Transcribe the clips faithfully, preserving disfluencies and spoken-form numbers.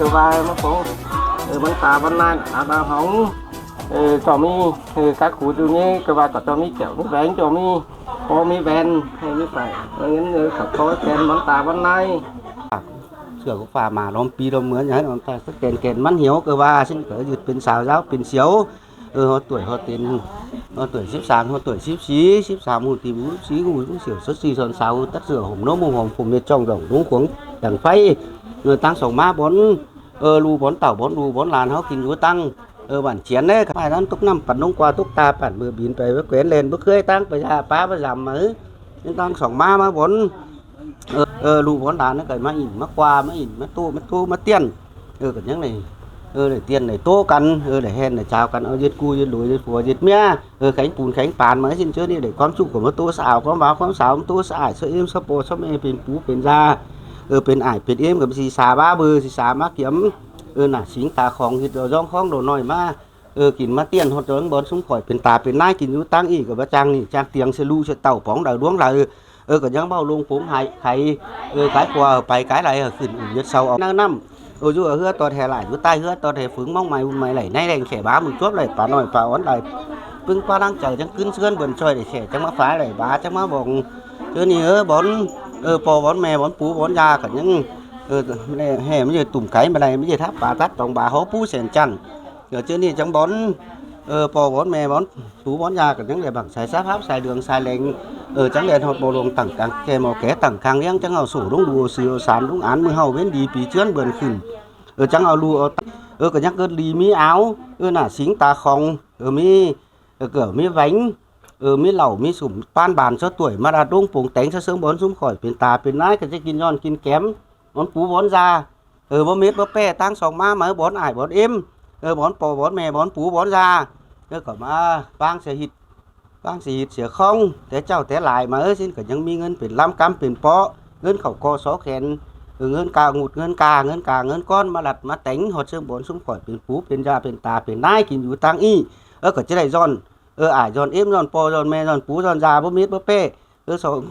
ꞌCọ ꞌva ꞌmá phóng, ơ, bón ta bón ꞌnái, a, ba hóng, ơ, ꞌchọ ꞌmí, ơ, các khu du nhé, ꞌcọ ꞌva ꞌcọ ꞌchọ ꞌmí kẻo ꞌmí ven, ꞌchọ ꞌmí ꞌpo ꞌmí ven, ơ, ꞌmí phải, ơ, ꞌngớn, ơ, khắp khói khen bón ta bón ꞌnái. Sửa ꞌcọ phả mả lom pi lom ꞌmứa nhá, lom ta sứk khen khen ꞌmắn hiếu ꞌcọ ꞌva, ꞌsịn ꞌcọ ꞌdệt pên sao dáo pên siêu. Ơ, ꞌhọt tuổi ꞌhọt tên, ꞌhọt tuổi síp sam, ꞌhọt tuổi síp sí, síp sam ꞌhụ ti bú, síp sí ꞌhụ, ꞌhụ siêu sớt sí son sao, tắt sửa hổm ꞌnốm ꞌhụ hòm phùm mệt trong dỏng đúng khuống đẳng pháy. Ơ, ꞌtáng song ꞌmá bón, ơ, ꞌlu bón tảu bón ꞌlu bón lan ꞌháu kin dú ꞌtáng, ơ, bản chiến ꞌnị, ꞌkhắm ꞌmai ꞌnặn tốc ꞌnặm păn ꞌnống ꞌquá tốc ta păn ꞌmự bỉn pay ꞌvá quén ꞌlen ꞌmự ꞌkhới ꞌtáng pay da pá ꞌvá dăm ꞌmự. ꞌNéo ꞌtáng song ꞌmá ꞌmá bón, ơ, ơ, ꞌlu bón lan ꞌnị ꞌcọ ꞌmá ỉn ꞌmá ꞌquá ꞌmá ỉn ꞌmá ꞌtố ꞌmá ꞌtố ꞌmá tiên. Ơ, ꞌcọ ꞌnhắng đảy, ơ, đảy tiên đảy ꞌtố căn, ơ, đảy ꞌhẹn đảy chao căn, au ꞌdệt ꞌcu ꞌdệt lối ꞌdệt phua ꞌdệt ꞌmía, ơ, khéng pun khéng pan ꞌmá ꞌsịn ꞌchớ ꞌnị đảy ꞌquám ꞌsụ ꞌcọ ꞌmá ꞌtố ꞌsáo ꞌquám ꞌváo ꞌquám sáo ꞌmá ꞌtố ꞌsáo ải ꞌsớ ꞌếm ꞌsớ ꞌpo ꞌsớ ꞌme pên pú pên da. Ơ, pên ải pên ꞌếm ꞌcọ ꞌmí sí sa bá bơ sí sa ꞌmá kiêm. Ơ, nả sính ta khong ꞌhịt lỏ ꞌdong khong lỏ ꞌnọi ꞌmá. Ơ, kin ꞌmá tiên ꞌhọt ꞌchọ bón sum khỏi pên ta pên ꞌnái kin dú ꞌtáng ꞌnị ꞌcọ ꞌva chang ꞌnị chang tiêng sia ꞌlu sia tảu póng đaư đuống đaư. Ơ, ꞌcọ ꞌnhắng ꞌvạu ꞌluống phốm hại khay, ơ, cái khua pay cái lai hảư khửn ủn ꞌdệt sau au ꞌnớ ꞌnặm. Ơ, dú ꞌhứa ꞌtọt ꞌhẹ lai dú ꞌtái ꞌhứa ꞌtọt ꞌhẹ phướng ꞌmóng ꞌmạy ꞌmạy lai ꞌnái ꞌlẹng khẻ bá ꞌmự chuốp lai pá ꞌnọi pá ón lai. ꞌPứng ꞌquá ꞌláng chaư chắng ꞌcứn ꞌsướng bươn ꞌchoi lai khẻ chắng ꞌmá phái lai bá chắng ꞌmá bỏng. ꞌChớ ꞌnị, ơ, bón, ơ, ꞌpo bón ꞌme bón pú bón da ꞌcọ ꞌnhắng, ơ, ꞌhẹ ꞌmá ꞌdệt tủm cáy ꞌmá lai ꞌmá ꞌdệt tháp pá tắt tỏng bá hó pú sẻn chăn. ꞌCọ ꞌchớ ꞌnị chắng bón, ơ, ꞌpo bón ꞌme bón pú bón da ꞌcọ ꞌnhắng đảy bảng sai sáp háp sai đường sai leng, ơ, chắng đen ꞌhọt ꞌmo luông tẳng cang ke ꞌmo ké tẳng cang ꞌliếng chắng au sổ ꞌluống đu au sư au san ꞌluống án ꞌmự ꞌhạu ꞌvến đi pi ꞌchướn bươn khửn. Ơ, chắng au ꞌlu au ta, ơ, ꞌcọ ꞌnhắng ꞌcọ đi ꞌmí áo, ơ, nả sính ta khong, ơ, ꞌmí, ơ, ꞌcọ ꞌmí véng, ơ, ꞌmí lảu ꞌmí sủm ꞌpán bàn ꞌsớ tuổi ꞌmá đa ꞌluống pông téng ꞌsớ ꞌsướng bón sum khỏi pên ta pên ꞌnái ꞌcọ ꞌchí kin ꞌdọn kin kém, bón pú bón da. Ơ, báu mết báu ꞌpẹ ꞌtáng song ꞌmá ꞌmá bón ải bón ꞌếm, ơ, bón ꞌpo bón ꞌme bón pú bón da. Ơ, ꞌcọ ꞌmá ꞌváng sia ꞌhịt, ꞌváng sia ꞌhịt sia khong té ꞌchạu té lai ꞌmá ꞌsịn ꞌcọ ꞌnhắng ꞌmí ꞌngớn pên ꞌlắm ꞌcắm pên ꞌpó, ꞌngớn khảu ꞌco só khen, ơ, ꞌngớn ca ngụt ꞌngớn ca ꞌngớn ca ꞌngớn cón ꞌmá lặt ꞌmá téng ꞌhọt ꞌsướng bón sum khỏi pên pú pên da pên ta pên ꞌnái kin dú ꞌtáng ꞌnị. Ơ, ꞌcọ ꞌchí đảy ꞌdọn, ơ, ải ꞌdọn ꞌếm ꞌdọn ꞌpo ꞌdọn ꞌme ꞌdọn pú ꞌdọn da báu mết báu ꞌpẹ. Ơ, song,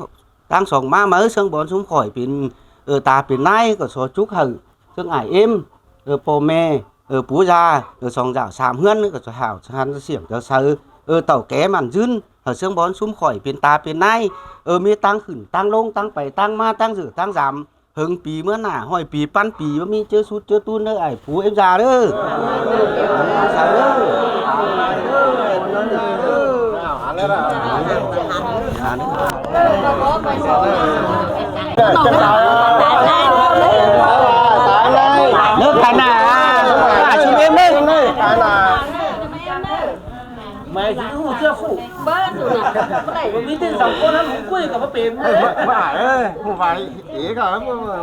ꞌtáng song ꞌmá ꞌmá ꞌsướng bón sum khỏi pên, ơ, ta pên ꞌnái ꞌcọ so chúc hảư ꞌsướng ải ꞌếm, ơ, ꞌpo ꞌme, ơ, pú da, ơ, song dảo sam ꞌhướn ꞌcọ so hảo săn siẻng so saư, ơ, tảu ké mẳn dưn hảư ꞌsướng bón sum khỏi pên ta pên ꞌnái, ơ, ꞌmí ꞌtáng khửn ꞌtáng ꞌluống ꞌtáng pay ꞌtáng ꞌmá ꞌtáng dở ꞌtáng dăm, hơng pi ꞌmứa nả ꞌhọi pi ꞌpắn pi báu ꞌmí ꞌchớ sút ꞌchớ tún ꞌnớ ải pú ꞌếm da ꞌnớ. Nước khai nả, à, chú ꞌếm đấy. Mày thì cũng chưa phụ. Bớt rồi nè. Có biết tên dòng con nó cũng quên cả bác bền. Ê, mãi, ê, không phải, ý cả,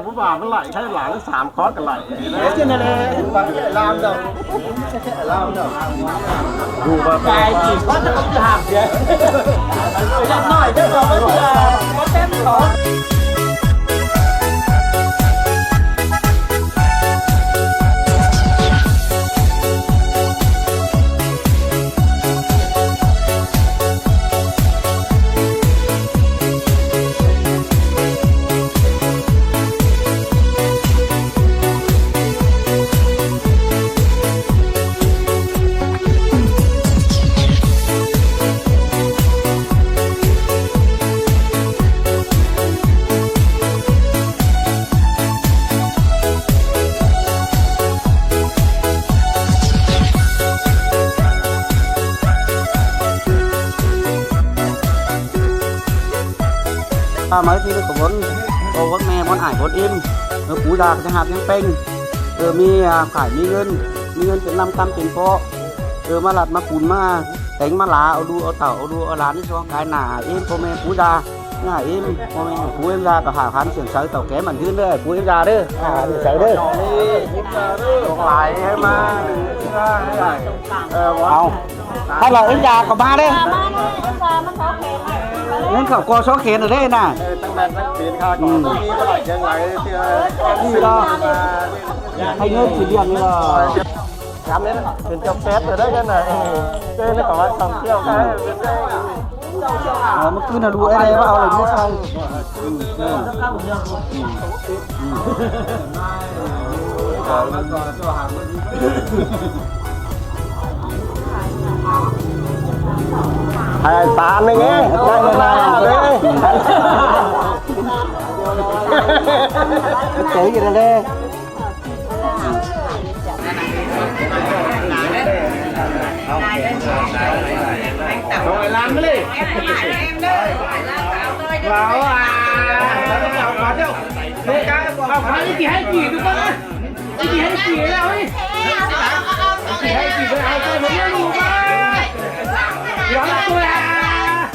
bố bà mới lại, thấy là nó xàm khó cả lại. Thế cho nên là không phải làm đâu. Làm đâu. Dù mà cái chỉ có cái công ty hàng kìa. Giọng nói chứ còn có, có tém có. À, ꞌmá ꞌchí ꞌcọ bón, ơ, bón ꞌme, bón ải, bón ꞌếm. Ơ, pú da ꞌchí hảư ꞌnhắng ꞌpéng. Ơ, ꞌmí, à, khải ꞌmí ꞌngớn, ꞌmí ꞌngớn pên ꞌlắm ꞌcắm pên ꞌpó. Ơ, ꞌmá lặt ꞌmá pun ꞌmá téng ꞌmá lá, au ꞌlụk au tảu, au ꞌlụk au lan ꞌnị ꞌsướng khai nả ải ꞌếm ꞌpo ꞌme pú da. Nả ải ꞌếm ꞌpo ꞌme pú ꞌếm da ꞌcọ hảư hăn siẻng saư tảu ké mẳn dưn ꞌlới, ải pú ꞌếm da ꞌlới. À, siẻng saư ꞌlới. Lai ꞌmá. Au. Hăn lỏ ꞌếm da ꞌcọ ꞌmá ꞌlới. ꞌNgớn khảu ꞌcọ só khen ꞌlới ꞌnị nả. Ư. ꞌNị ꞌcọ. Hãy ꞌngớn chỉ điểm ꞌnị lỏ. Dám đến pên chọc phép rồi đấy, cái này. Cái này có phải phòng triệu cái. Ờ, ꞌmá ꞌcứn hảư ꞌlụk ꞌnị ꞌva au lỏ ꞌmá sau. Ư, ư. Ư. Ai, tán ꞌnị ꞌnị, tán ꞌnị ꞌnị. Cái gì đây? Rồi làm cái gì? Vào à. Vào, vào, vào. Đi cái, vào, vào, đi cái, hay gì, đúng không? Đi cái, hay gì, đâu đi. Đi cái, hay gì, đâu, đâu, đâu, đâu, đâu. Đó là tôi à.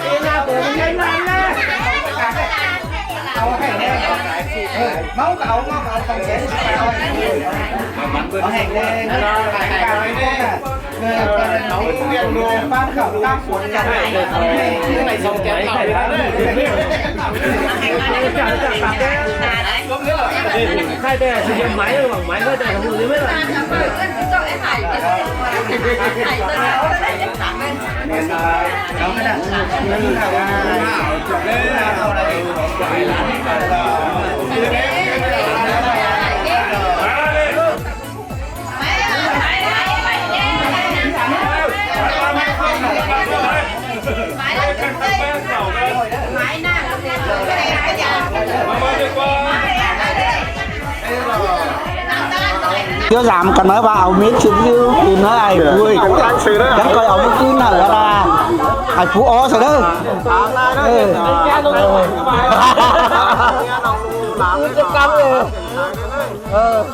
Ê, là tôi mới lên làm nè. Máu cậu, máu cậu, không sẽ máu. Có hẹn đi. Hai bé thì máy rồi, bằng máy hơi đây không được. Chứ dám còn nói vào áo mít chứ chứ thì nó ai vui. Chắc coi áo mít cứ nở ra. Ai phú ó rồi đó. Ừ. Cứ cắm rồi. Ờ.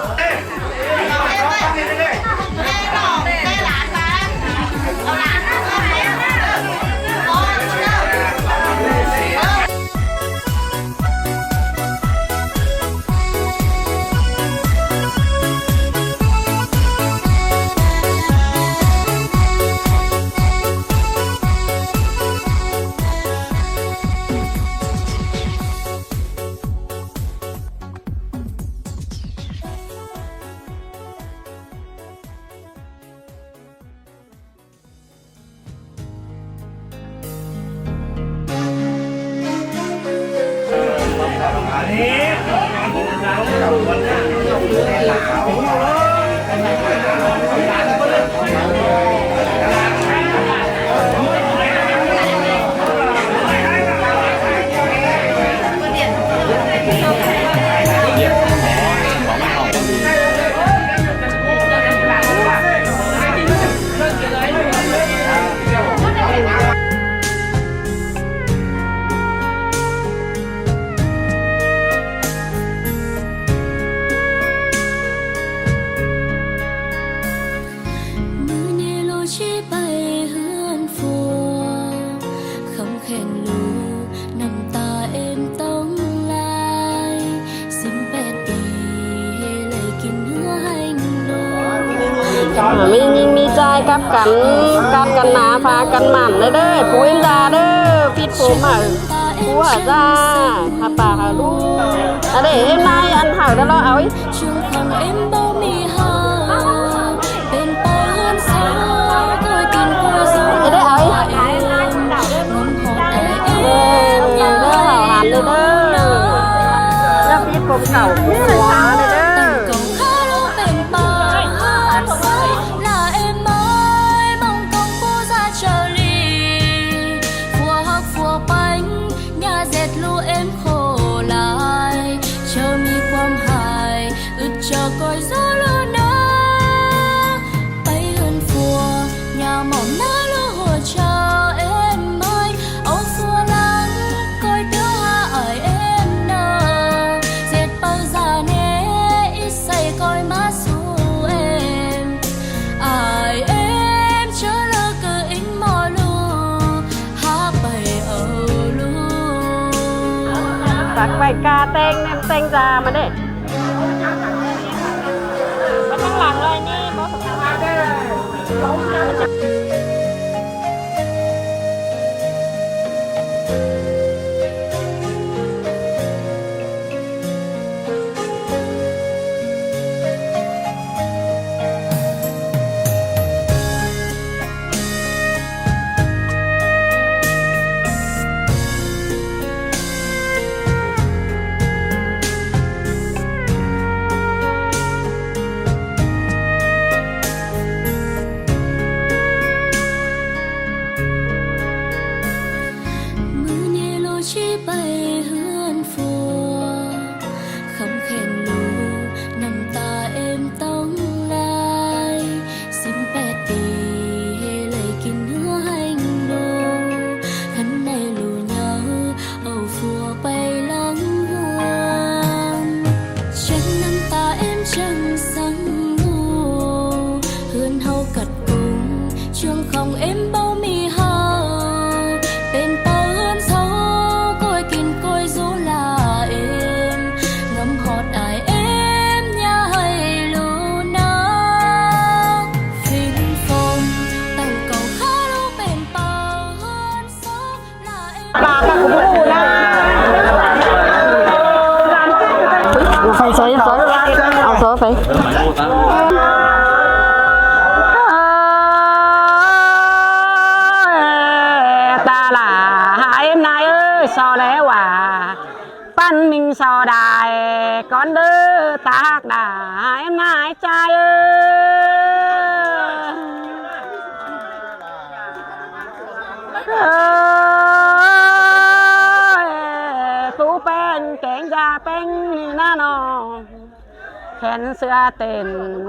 Mưa nhẹ lối chỉ bay hươn phua, khắm khen lu nắm ta em tông lai, sim pet đi, hê lây kin hứa hành lối. Mí ꞌnhính ꞌmí ꞌchái cắp căn, cắp căn ꞌná, pha căn mẳn ꞌnị ꞌlới, pú ꞌếm da ꞌlới, phít phôm hảư, pú hảư da, hảư pả hảư ꞌlụk. Ăn ꞌnị, ꞌếm ꞌnị ăn hảư đa lo au ꞌí. Ê, ꞌlới au ꞌí. Ê, ꞌlới hảư hẳn ꞌnị ꞌlới. Cắp phít phôm khảu, pú hua ꞌnị ꞌlới. Phua ꞌhặc phua ꞌpéng, ꞌnhá ꞌdệt ꞌlụk ꞌếm khổ lai, ꞌchớ ꞌmí ꞌquám hai, ứt ꞌchọ ꞌcoi dú ꞌlụk ꞌnớ. Pay ꞌhướn phua, ꞌnhá mỏm ꞌná ꞌlụk hua ꞌchọ ꞌếm ꞌmới, au phua lăng, ꞌcoi ꞌtứ ha ải ꞌếm ꞌnớ. ꞌDệt pay da ꞌnị, ꞌí ꞌsạy ꞌcoi ꞌmá sú ꞌếm. Ải ꞌếm ꞌchớ ꞌlớ ꞌcứ ính ꞌmo ꞌlụk, hák pay au ꞌlụk. Tắc pay ca ꞌteng ꞌném ꞌteng da ꞌmá ꞌnị. Báu ꞌchắng lăng ꞌlới ꞌnị, báu ꞌchắng lăng. sau đảy cón đớ, ta ꞌhặc đa ꞌếm nái ꞌchái ơi. Ơi, pú ꞌpéng kéng da ꞌpéng ꞌnị ꞌna ꞌnọ. Khen ꞌsứa tên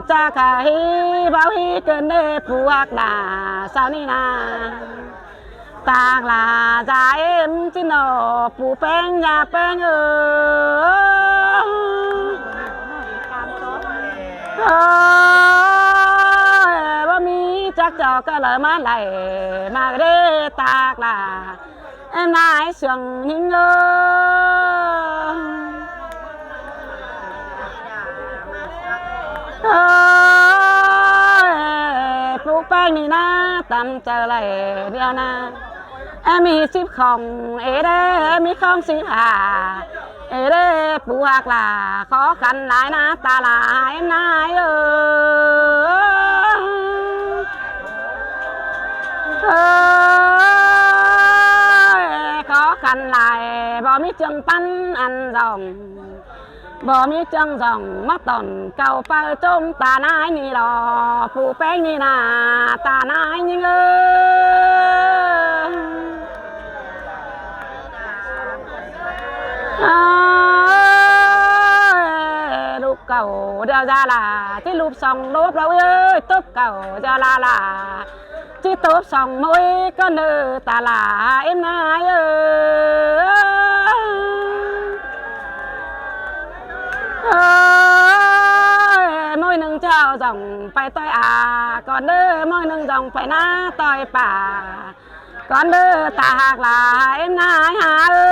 ꞌchạ khả ꞌhí báu ꞌhí ꞌcợn đé pú ꞌhặc đa sau ꞌnị ꞌna. Ta ꞌhặc đa da ꞌếm ꞌchí ꞌnọ pú ꞌpéng da ꞌpéng ơi. Ơi, báu ꞌmí chắc chó ꞌcọ lỏ ꞌmá đảy ꞌmá đé ta ꞌhặc đa ꞌnái sương ꞌhính ơi. Ơi, pú ꞌpéng ꞌnị ꞌna, tăm chaư đảy điêu ꞌna. Ê, ꞌmí síp khong, ê đé, ê, ꞌmí khong síp hả. Ê đé, pú ꞌhặc đa khó khăn lai ꞌna, ta lai ꞌnái ơi. Ơi, khó khăn lai, báu ꞌmí ꞌchương ꞌpắn ăn dỏng, báu ꞌmí ꞌchương dỏng ꞌmá tỏn cau ꞌpưa ꞌchốm ta ꞌnái ꞌnị lo, pú ꞌpéng ꞌnị ꞌna, ta ꞌnái ꞌnhính ơi. Ơi, ꞌlụp cảu điêu da la, ꞌchí ꞌlụp song ꞌlụp lo ơi, tốp cảu điêu la la, ꞌchí tốp song ꞌmới ꞌcọ ꞌnớ ta lai ꞌếm nái ơi. Ơi, ꞌmới ꞌnưng ꞌchọ dỏng pay ꞌtoi a cón đé, ꞌmới ꞌnưng dỏng pay ꞌná ꞌtoi pả cón đé ta ꞌhặc đa ꞌếm nái hả ơi.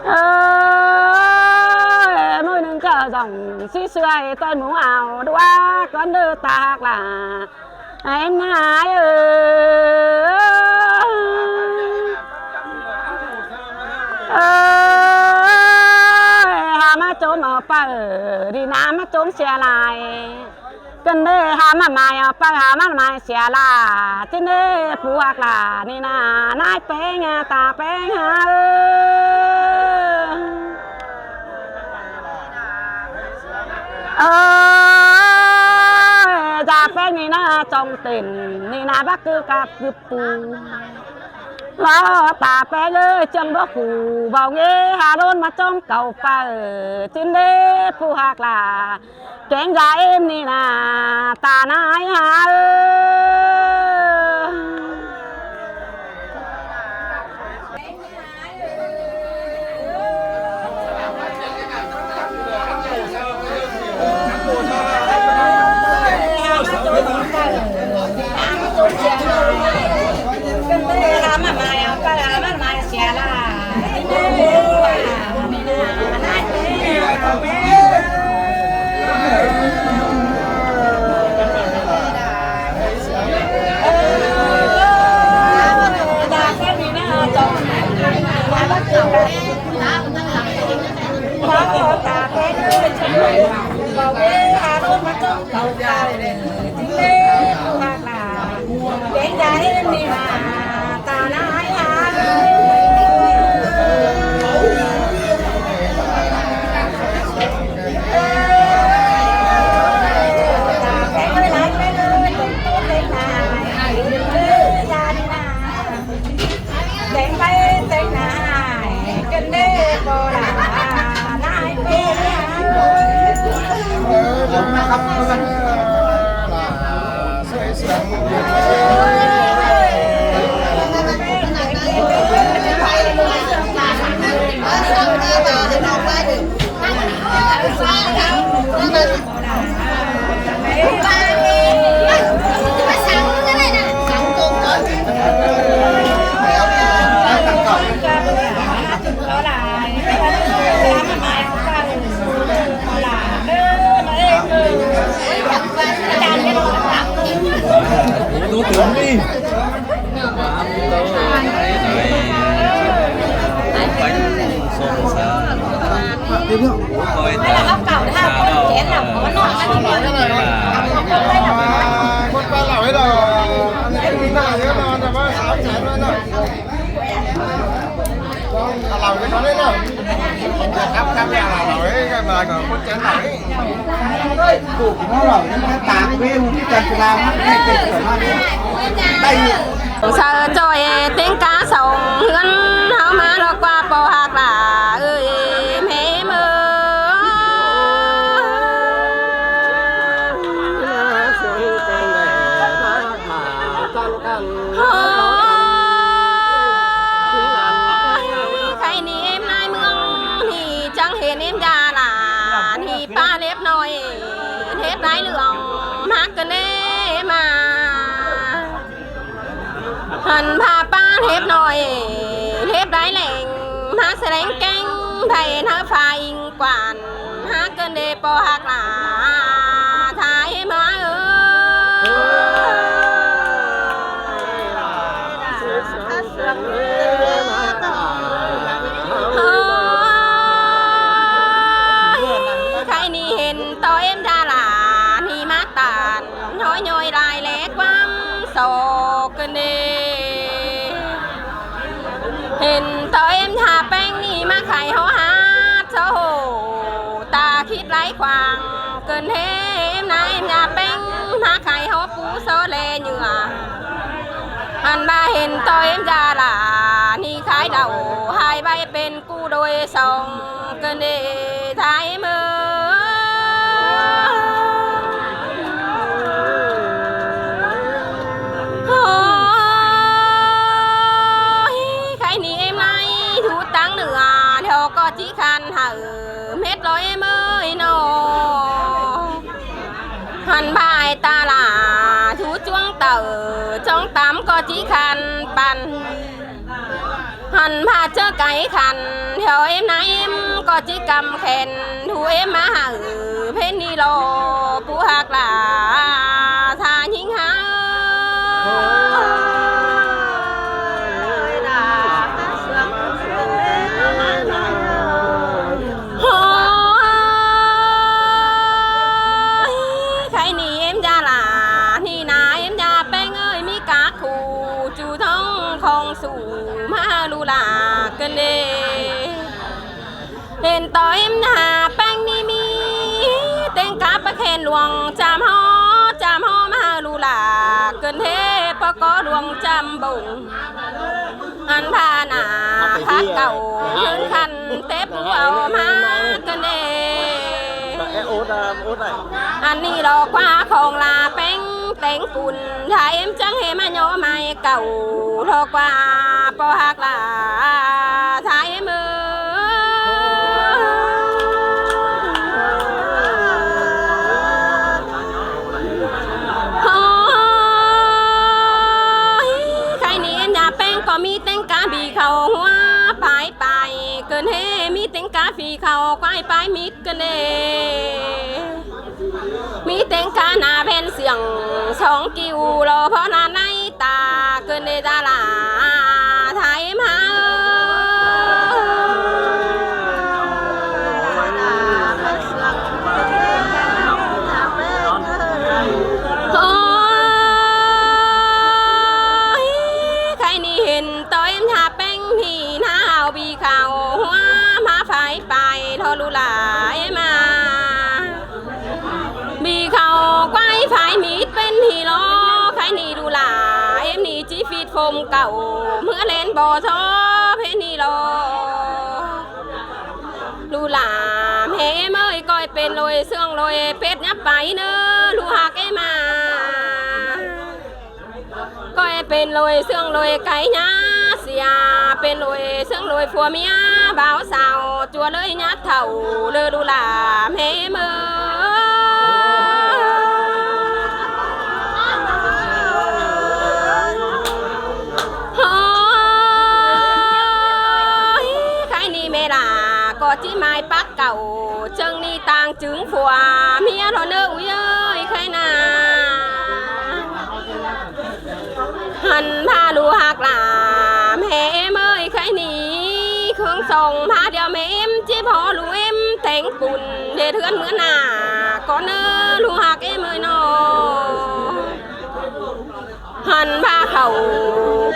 Ơi, ꞌmới ꞌnưng ꞌchọ dỏng sí ꞌsứa ꞌtoi mú ao đua cón đé ta ꞌhặc đa ꞌếm nái ơi. Ơi, hả ꞌmá ꞌchốm au pơ đi ꞌna ꞌmá ꞌchốm sia lai. ꞌCợn đé hả ꞌmá mai au pơ hả ꞌmá mai sia la. ꞌChí đé pú ꞌhặc đa ꞌnị ꞌna, ꞌnái ꞌpéng ta ꞌpéng hả ơi. Ơi, da ꞌpéng ꞌnị ꞌna, trong tên ꞌnị ꞌna báu ꞌcứ cắp ꞌcứ pú. Lo ta ꞌpéng ơi, ꞌchương báu khủ báu ꞌngế, hả ꞌlốn ꞌmá ꞌchốm cảu pơ, ꞌchí đé pú ꞌhặc đa kéng da ꞌếm ꞌnị ꞌna, ta ꞌnái hả ơi. Sau ꞌchoi ꞌtếng cá sông ꞌhướn ꞌháu ꞌmá ꞌlọ ꞌquá ꞌpo ꞌhặc lả ơi, ꞌmé ꞌmớ. Ôi, khay ꞌnị ꞌếm ꞌnái ꞌmướng ꞌnị chắng hên ꞌếm da lả ꞌnị ꞌpá lếp ꞌnọi, hết đái lương ꞌmá ꞌcợn đế ꞌmá. Hẳn ꞌpá ꞌpá hếp ꞌnọi, hếp đái lẻng ꞌmá ꞌsớ đéng kéng, pay ꞌnhá pha inh quản ꞌmá ꞌcợn đế ꞌpo ꞌhặc lả thái ꞌmá ơ. Ôi, khay ꞌnị hên ꞌto ꞌếm da lả ꞌnị ꞌmá tản ꞌnọi ꞌnọi lai lé ꞌquám sô ꞌcợn đế. Hên ꞌto ꞌếm da ꞌpéng ꞌnị ꞌmá khay ꞌháu hát sô hô ta khít lai khoang ꞌcợn đế. Ém ꞌná ꞌếm da ꞌpéng ꞌmá khay ꞌháu pú sô lé ꞌnhựa. Hẳn ꞌmá hên ꞌto ꞌếm da lả ꞌnị khái đảu hai ꞌvạy pên ꞌcú đôi song ꞌcợn đế thái ꞌmớ. Ôi, khay ꞌnị ꞌếm ꞌnái thú táng nưa theo ꞌcọ ꞌchí khăn hảư mết ꞌló ꞌếm ơi ꞌnọ. Hẳn ꞌpá ai ta lả thú ꞌchuống tảu ꞌchóng tắm ꞌcọ ꞌchí khăn păn. Hẳn ꞌpá ꞌchớ cáy khăn theo ꞌếm ꞌnái ꞌếm ꞌcọ ꞌchí căm khen thú ꞌếm ꞌmá hảư phết ꞌnị ꞌló pú ꞌhặc lả tha ꞌnhính hák. Ôi, khay ꞌnị ꞌếm da lả ꞌnị ꞌná ꞌếm da ꞌpéng ơi, ꞌmí cá khủ ꞌchu ꞌtóng khong sủ ꞌmá ꞌhứ ꞌlụk lả ꞌcợn đế. Hên ꞌto ꞌếm da ꞌpéng ꞌnị ꞌmí ꞌtếng cá pá khen luông chăm ꞌhó, chăm ꞌhó ꞌmá ꞌhứ ꞌlụk lả ꞌcợn đế, ꞌpó có luông chăm bổng. Hẳn ꞌpá nả khát cảu ꞌhướn khăn tếp ꞌlụk au ꞌmá ꞌcợn đế. Ăn ꞌnị ꞌló ꞌquá khong lả ꞌpéng téng pun, thái ꞌếm chắng hên ꞌmá ꞌnhó mai cảu ꞌló ꞌquá ꞌpo ꞌhặc lả thái ꞌmớ. Ôi, khay ꞌnị ꞌếm da ꞌpéng ꞌcọ ꞌmí ꞌtếng cá bi khảu ꞌhua pái pái ꞌcợn đế, ꞌmí ꞌtếng cá bi khảu ꞌquái pái mít ꞌcợn đế. ꞌMí ꞌtếng cá nả ꞌvén siêng song kiu ꞌló ꞌpó ꞌnán ꞌnái ta ꞌcợn đế da lả thái ꞌmá. Ôi, khay ꞌnị hên ꞌto ꞌếm da ꞌpéng ꞌnị ꞌná au bi khảu ꞌhua ꞌmá pái pái ꞌló ꞌlụk lả ꞌmá. Bi khảu ꞌquái pái mít pên ꞌnị ꞌló, khay ꞌnị ꞌlụk lả ꞌếm ꞌnị ꞌchí phít phôm cảu ꞌmứa ꞌlến bó ꞌsó pên ꞌnị ꞌló. ꞌLụk lả ꞌmé ꞌếm ơi, ꞌcoi pên ꞌlội ꞌsướng ꞌlội pết ꞌnhắp pay ꞌnớ ꞌlụk ꞌhặc ꞌmá. ꞌCoi pên ꞌlội ꞌsướng ꞌlội cáy ꞌnhá sia, pên ꞌlội ꞌsướng ꞌlội phua ꞌmía báo sao ꞌchua ꞌlới ꞌnhá thảu ꞌlới ꞌlụk lả ꞌmé ꞌmớ. Ôi, khay ꞌnị ꞌmé lả ꞌcọ ꞌchí mai pák cảu ꞌchương ꞌnị ꞌtáng chứng phua ꞌmía ꞌló ꞌnớ ui ơi khay nả. Hẳn ꞌpá ꞌlụk ꞌhặc lả ꞌmé ꞌếm ơi, khay ꞌnị khong song ꞌpá điêu ꞌmé ꞌếm ꞌchí ꞌpó ꞌlụk ꞌếm téng pun ꞌdệt ꞌhướn ꞌmứa nả ꞌcọ ꞌnớ ꞌlụk ꞌhặc ꞌếm ơi ꞌnọ. Hẳn ꞌpá khảu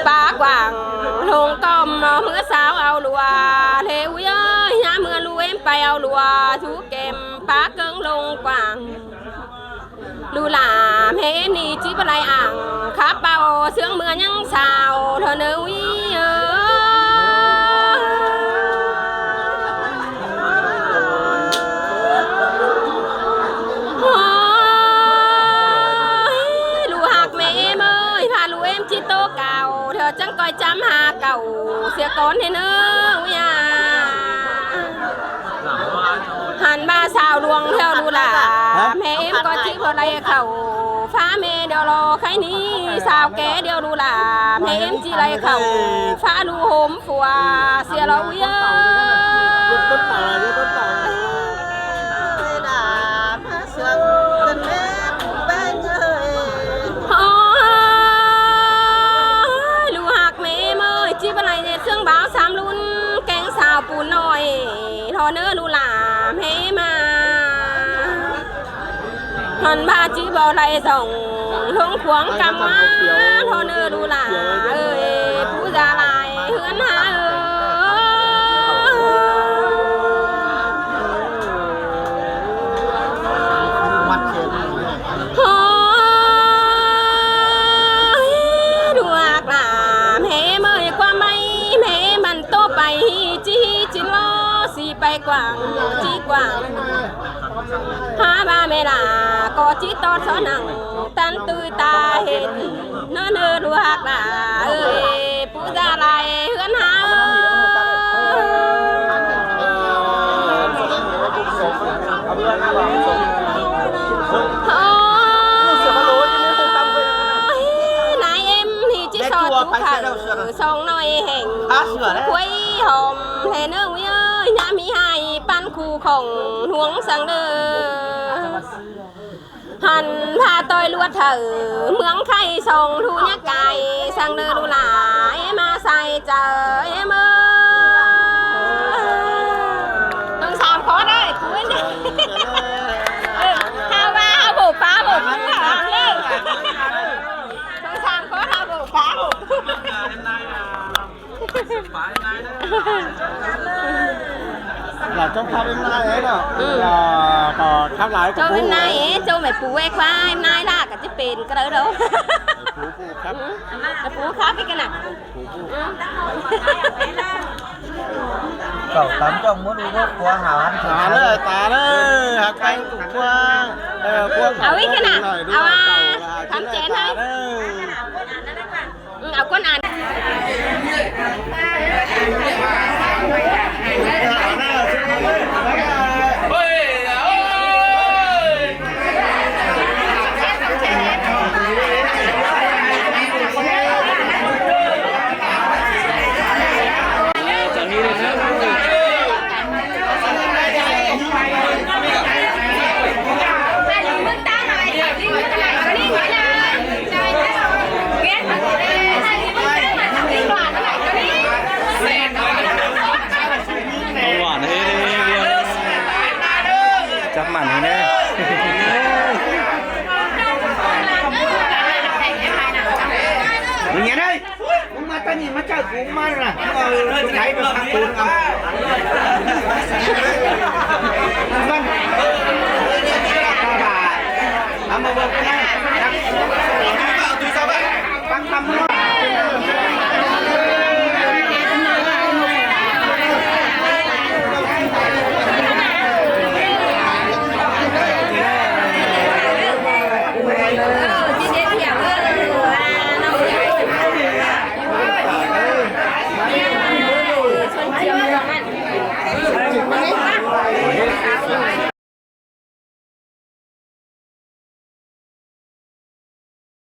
pá quảng ꞌlống ꞌcóm ꞌmứa sao au lua ꞌlế ui ơi, ꞌnhá ꞌmứa ꞌlụk ꞌếm pay au lua dú kem pá ꞌcóng ꞌlống quảng. ꞌLụk lả ꞌmé ꞌếm ꞌnị ꞌchí báu đảy ảng khắp báu ꞌsướng ꞌmưa ꞌnhắng sao ꞌthọ ꞌnớ ꞌí ơ. Ôi, ꞌlụk ꞌhặc ꞌmé ꞌếm ơi, ꞌphạ ꞌlụk ꞌếm ꞌchí ꞌtố cảo ꞌthọ chắng ꞌcoi chăm ha cảu sia cón ꞌhế ꞌnớ ꞌí a. Hẳn ꞌva sao luông ꞌthẹo ꞌlụk lả ꞌmé ꞌếm ꞌcọ ꞌchí báu đảy khảu. Phá ꞌmé điêu lo kháy ꞌnị sao ké điêu ꞌlụk lả ꞌmé ꞌếm ꞌchí đảy khảu. Phá ꞌlụk hôm phua sia lo ꞌí ơ. Ôi, ꞌlụk ꞌhặc ꞌmé ꞌếm ơi, ꞌchí báu đảy ꞌnhắng ꞌsướng báo sam ꞌlụn kéng sao pun ꞌnọi ꞌthọ ꞌnớ ꞌlụk lả ꞌmé ꞌếm a. Hẳn ꞌva ꞌchí báu đảy dỏng ꞌluống khuống căm ꞌmá ꞌthọ ꞌnớ ꞌlụk lả ơi, pú da lai ꞌhướn ha ơ. Ôi, ꞌlụk lả ꞌmé ꞌếm ơi, ꞌquám ꞌmí ꞌmé ꞌmắn ꞌtố pay ꞌchí ꞌchí ꞌchí lo ꞌsị pay quảng ꞌchí quảng. Ha ꞌva ꞌmé lả ꞌcọ ꞌchí tót so nẳng tăn tui ta hên ꞌnớ ꞌnớ ꞌlụk lả ơi, pú da lai ꞌhướn ha. Ôi, nai ꞌếm ꞌnị ꞌchí so tu khảu song ꞌnọi hẻng khuối hom ꞌhế ꞌnớ ꞌí ơi, ꞌnhá ꞌmí ꞌhại ꞌpăn khu khong ꞌluống săng ꞌnớ. Hẳn ꞌva ꞌtoi ꞌluột hảư ꞌmướng khay song ꞌlụk ꞌnhá cai săng ꞌnớ ꞌlụk lả ꞌếm a sai chaư ꞌếm ơ. Tong sam khót ơi, pú ꞌnị. Ơ, ha ꞌva ha bổ phá bổ phú hả ꞌnớ. Tong sam khót ha bổ phá bổ phú. Là trong thăm em nai ấy đó. Ừ. Là có khắp lái của Châu em nai ấy, châu mẹ pú ê khoa em nai là cả chữ pền cái đó đâu. Pú, pú khắp. Ừ. Pú khắp cái này. Pú, pú. Ừ. Cậu tắm trong muốn uống nước của Hảo ăn thử. Tả đấy, tả đấy, hạt canh của khoa. Ờ, khoa. Ở cái này. Ở à, khám chén thôi. Ừ, ở con ăn. Bảo quản thế đấy. Chắc màn thế đấy. Đừng nhớ đây. Ông mà ta nhìn mà chợ của ông mà là, ờ, tôi thấy được thằng tôi không? Vâng.